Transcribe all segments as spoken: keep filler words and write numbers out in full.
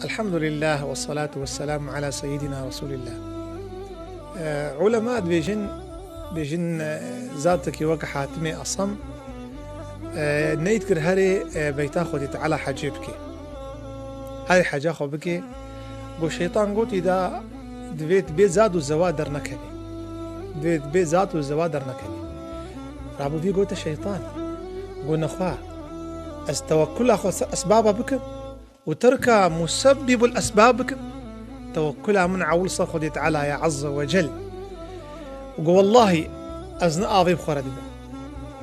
Elhamdülillah ve salatu ve selamu ala seyyidina Resulillah. Ee, ulema dibêjin, dibêjin, e, zatekî wek Hatimê Asam, e, neyt kir herê, e, beyta Xwedê Teala hecê bike. Herê heca xwe bike. Got, şeytan gotî da, divê tu bê zad û zewa dernekevî. Divê tu bê zad û zewa dernekevî. Rabû vî gote şeytan. Got, nexwe, ez tewekkula xwe ser esbaba bikim û terka musebbibul esbab bikim. Tewekkula min ewil ser Xwedê Teala ye Azze ve Cel. Û got, wellahî ez ne avê bi xwe re dibim.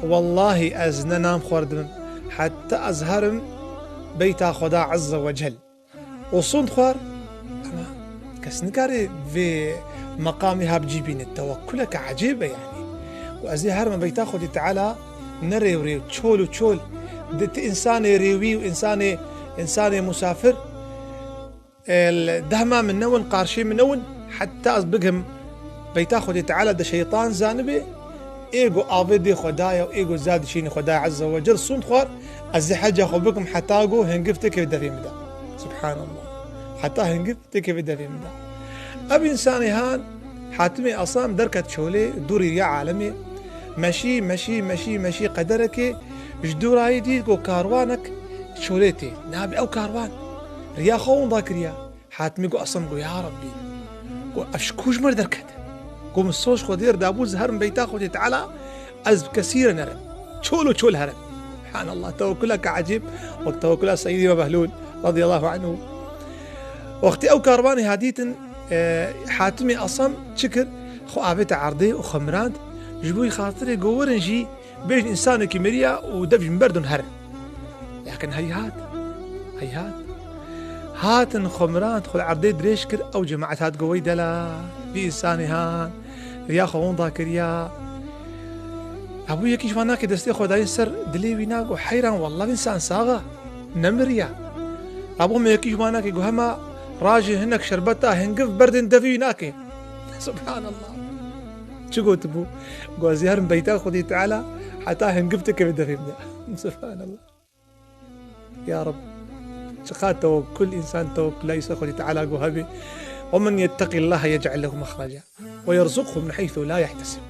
Wellahî ez ne nan bi xwe re dibim. Heta ez herim beyta Xweda Azze ve Cel. Û sond xwar, ama kes nikare vê meqamê ha bi cî bîne. Tewekkuleke ecêb e yanî. Û ez ê herim beyta Xwedê Teala ne rêw rêw, çol û çol. Di ti însanê rêwî û însanê, însanê musafir, e, li dehma min newin, qarşê min newin, heta ez bigim beyta Xwedê Teala de şeytan zanibe, ê go avê dê Xwedaya û ê go zad dişînê Xwedaya Azze ve Cel sond xwar, ez ê heca xwe bikim heta go hingiv têkevê devê min de. Subhanallah. Heta hingiv têkevê devê min de. Ev însanê han, Hatimê Asam derket çolê, dûrî ya alemê, meşî, meşî, meşî, meşî qederekê, ji dûrayî dît ku karwanek çolê tê. Nabê ew karwan riya xwe winda kiriya. Hatimî got, Esam got, ya Rabbî, got, ev ji ku ji mir derket? Got, min soz Xwedê re dabû, ez herim beyta Xwedê Teala, ez bi kesî re nerim. Çol û çol herim. Subhanallah, tewekkuleke ecêb, wek tewekkula Seyyidî me Behlûl, radiyallahu anhu. Wextî ew karwanê ha dîtin, e, Hatimê Esam çi kir? Xwe avête erdê û xwe mirand, ji bo xatirê got, werin jî bêjin însanekî miriya û dev ji min berdin herin. Lakin heyhat, heyhat. Hatin xwe mirand, xwe li erdê dirêj kir, ew cemaet hat got, wey dela, vî însanê han, riya xwe winda kiriya. Hebû yekî ji van nakê destê xwe dayîn ser dilê wî na, got, heyran, wallah însan sax e, nemiriya. Hebû me yekî ji van nakê got, hema rajê hinek şerbeta hingiv berdên devê wî nakê. Subhanallah. Çi gotibû? Got, ez ê herim beyta Xwedê Teala heta hingiv têkeve devê min de. Subhanallah. Ya Rab, çiqas tewekkul, însan tewekkula wî ser Xwedê Teala got hebe. "Ve men yetteqillahe yec'el lehu mexreca ve yerzuqhu min heythu la yehtesib."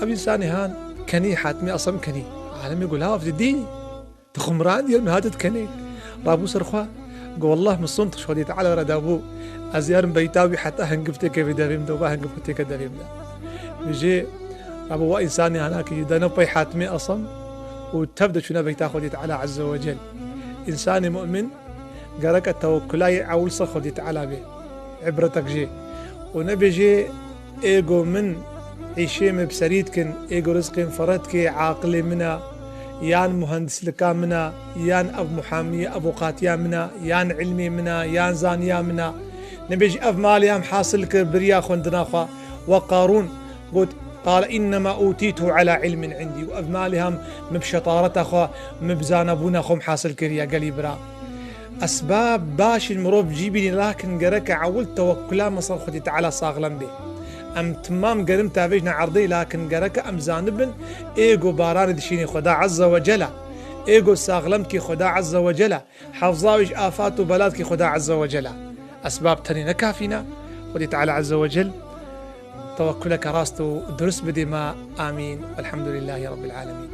Ev însanê han kenî, Hatimê Esam kenî. Alemê got, "Lav didî, tu xwe mirandî, em hate dikenê." Rabû ser xwe. Got, "Wallah min sond Xwedê Teala re dabû. Ez ê herim beyta wî heta hingiv têkeve devê min de, û va hingiv xwe têke devê min de." Bijê, rabû wa însanê hanakî dane pey Hatimê Esam û tev de çûne beyta Xwedê Teala Azze ve Cel. Însanê mu'min gereke tewekkulayê ewil ser Xwedê Teala bê. Îbretek jê. Û nebêjê, ê go min îşê min bi serî dikin, ê go rizqê min fere dikê aqilê min a, yan muhendislika min a, yan ev muhamiya, avûqatiya min a, yan ilmê min a, yan zaniya min a. Nebêjî ev malê em hasil kir, biriya xwendina xwe. Wek Qarûn got, "Qale innema utîtuhu ala ilmin indî." Û ev malê hem min bi şetareta xwe, min bi zanebûna xwe min hasil kiriye, gelî bira. Esbab baş in mirov bi cî bînî, lakin gereke ewil tewekkula me ser Xwedê Teala saxlem bê. Em timam gerim tavêjine erdê, lakin gereke em zanibin, ê go baranê dişînê Xweda Azze ve Cela, ê go saxlemkî Xweda Azze ve Cela, hefza wî ji afat û belat kî Xweda Azze ve Cela. Esbab tenê ne kafî ne. Xwedê Teala Azze ve Cel tewekkuleke rast û durust bidê me. Amîn. Elhamdulillahî Rabbil Alemîn.